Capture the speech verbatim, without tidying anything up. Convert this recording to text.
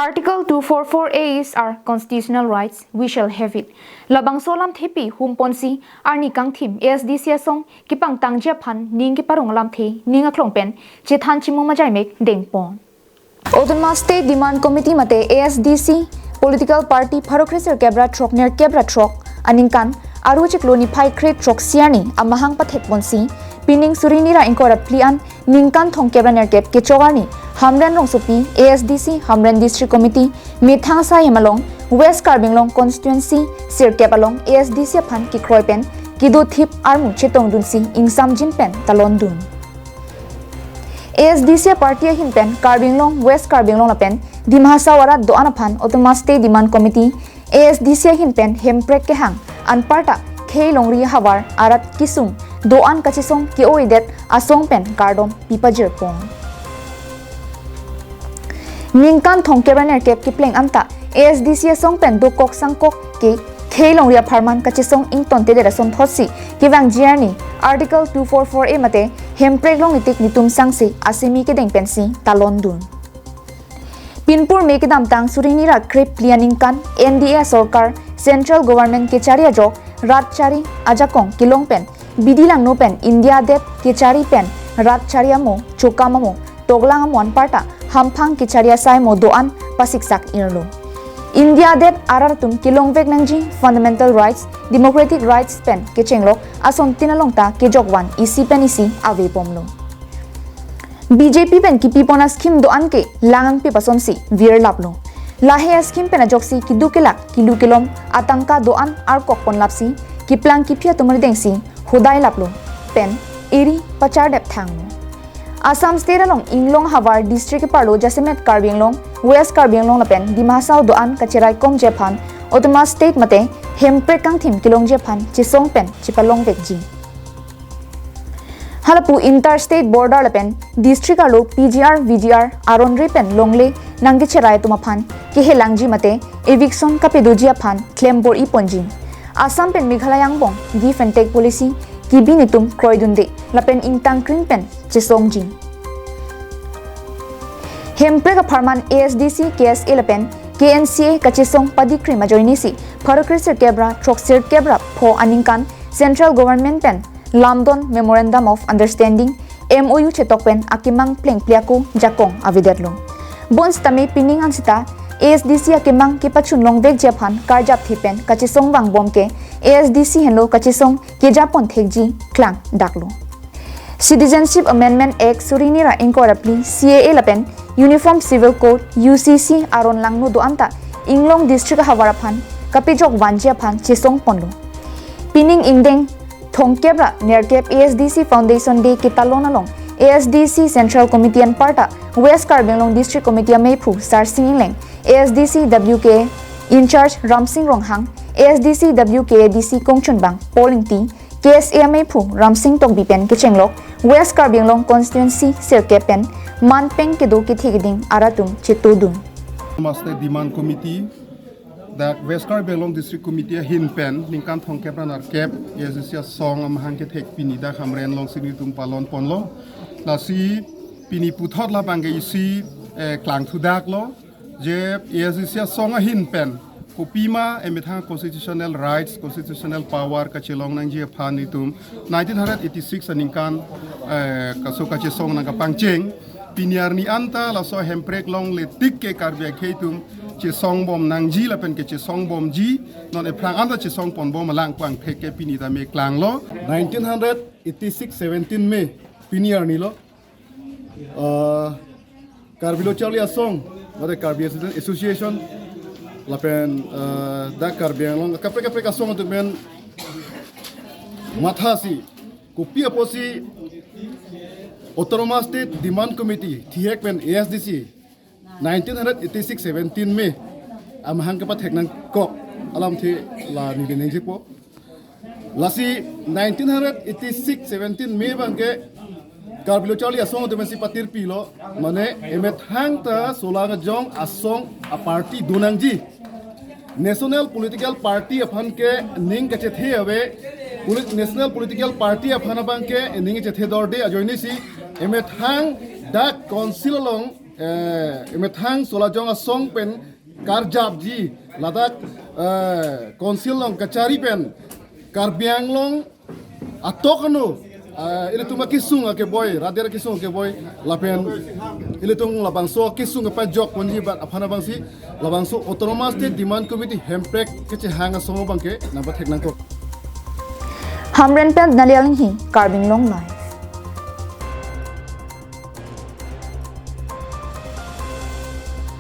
Article two four four A is our constitutional rights, we shall have it. Labangso alamthepi humponsi arni kangthim A S D C asong kepangtangji aphan ning keparong alamthe ning aklong pen chethan chimum ajaimek dengpon. Autonomous State Demand Committee mate A S D C political party pharo kre sirkep ra throk nerkep ra throk aningkan Aru chiklo niphai kre throksi arni amahang pathekponsi pining suri hini ra ingkoi ra phli an ningkan thomkep ra nerkep kechok arni Hamren Rongsopi, A S D C Hamren District Committee methang asai hem along West Karbi Anglong constituency sirkep along A S D C aphan kekroi pen kedo thip armu chetongdunsi ingsamjin pen talondun. A S D C aparty ahin pen Karbi Anglong, West Karbi Anglong lapen Dima Hasao arat do-an aphan Autonomous State Demand Committee, A S D C ahin pen hemprek kehang anparta khei longri havar arat kesung do-an kachesong ke-oedet asong pen kardom pipajirpon. Ningkan thomkep ra nerkep kepleng anta A S D C asong pen dokok sangkok ke khei longri apharman kachesong ingtontedet asonthotsi kevangji arni Article two four four A mate hemprek longle tik netum sangse asemi kedeng pensi talondun. Pinpur me kedamtang suri hini ra kre phli aningkan N D A sorkar central government kechari ajok rat chari ajakong kelong pen bidi langno pen India adet kechari pen rat chari amo, chokam amo, toklang amo anparta hamphang kechari asai mo do-an pasiksak irlo. India adet arat atum kelongvek nangji fundamental rights, democratic rights pen kechenglok asontin along ta kejokvan isi pen isi avepomlo. B J P pen kepipon ascheme do-an ke lang angpip asonsi virlaplo. Lahei ascheme pen ajoksi keduk kelak, kelu kelom atangka do-an arkokponlapsi keplang kephi atum ridengsi hodailaplo pen eri pachardep thanglo. Assam State along inglong havar district keparlo jasemet Karbi Anglong, West Karbi Anglong lapen Dima Hasao do-an kachiraikomji aphan Autonomous State mate hemprek kangthim kelongji aphan chesong pen chepalongvekji. Halapu interstate border lapen district arlo P G R, V G R aron re pen longle nangkecherai atum aphan kehelangji mate eviction kapedoji aphan klem bor-iponji. Assam pen Meghalaya angbong give and take policy kebi netum kroidunde lapen ingtangkring pen chesongji. Hemprek apharman A S D C, K S A lapen K N C A kachesong padikrim ajoinesi pharo kre sirkep ra throksirkep ra pho aningkan central government pen lamdon Memorandum of Understanding, M O U chetok pen akemang plengple ako jakong avedetlo. Bonsitame pining an sita A S D C akemang kepachun longvekji aphan karjapthe pen kachesong vangbom ke A S D C henlo kachesong kejapon thekji klangdaklo. Citizenship Amendment Act suri hini ra ingkoi ra phli, C A A lapen Uniform Civil Code, U C C aron langno do-an ta inglong district ahavar aphan kapejokvanji aphan chesongponlo. Pining ingdeng thomkep ra nerkep A S D C Foundation Day ketalon along A S D C Central Committee anparta West Karbi Anglong District Committee ameiphu Sarsing Engleng, A S D C W K A in-charge Ramsing Ronghang, A S D C W K A D C kongchunbang Paul Ingti, K S A ameiphu Ramsing Tokbi pen kechenglok West Karbi Anglong constituency sirkep pen manpeng kedo kethe keding arat atum chetodun. Autonomous State Demand Committee, dak West Karbi Anglong District Committee ahin pen ningkan thomkep ra nerkep A S D C asong amahang kethek pini dak Hamren alongsi netum palonponlo. Lasi pini puthot labang ke isi, eh, klangthudaklo je A S D C asong ahin pen kopima emethang constitutional rights, constitutional power kachelong nangji aphan netum nineteen eighty-six aningkan, eh, kaso kachesong nangkapangcheng. Pini arni anta laso hemprek longle tik ke Karbi akhei atum chesongbom nangji lapen kechesongbomji, non ephrang anta chesongponbom alang pangthek ke pini tame klanglo. Nineteen eighty-six seventeen May pini arni lo. Ah, Karbi Lo Charli Asong, mate Karbi Residents Association, lapen, ah, dak Karbi Anglong kaprek kaprek asong atum pen mathasi, kopi apotsi Autonomous State Demand Committee thihek pen A S D C nineteen eighty-six seventeen May amahang kepathek nangkok alamthe la neli ningjepo. Lasi nineteen eighty-six seventeen May abang ke Karbi Lo Charli Asong atum pensi patirpilo, mane emethang ta solang ajong asong aparty do nangji. National political party aphan ke ning kachethe ave, polit-, national political party aphan abang ke ning kachethe dorde ajoinesi emethang dak council along eh, emethang Solajong asong pen karjapji ladak, eh, council along kachari pen Karbi Anglong atok ano, eh, ilitum akesung akeboi, rader akesung akeboi, lapen ilitum labangso akesung kepajok ponji abang aphan abangsi labangso Autonomous State Demand Committee hemprek kechehang asong abangke nangpathek nangkok. Hamren pen Naliang hi Karbi Anglong Live.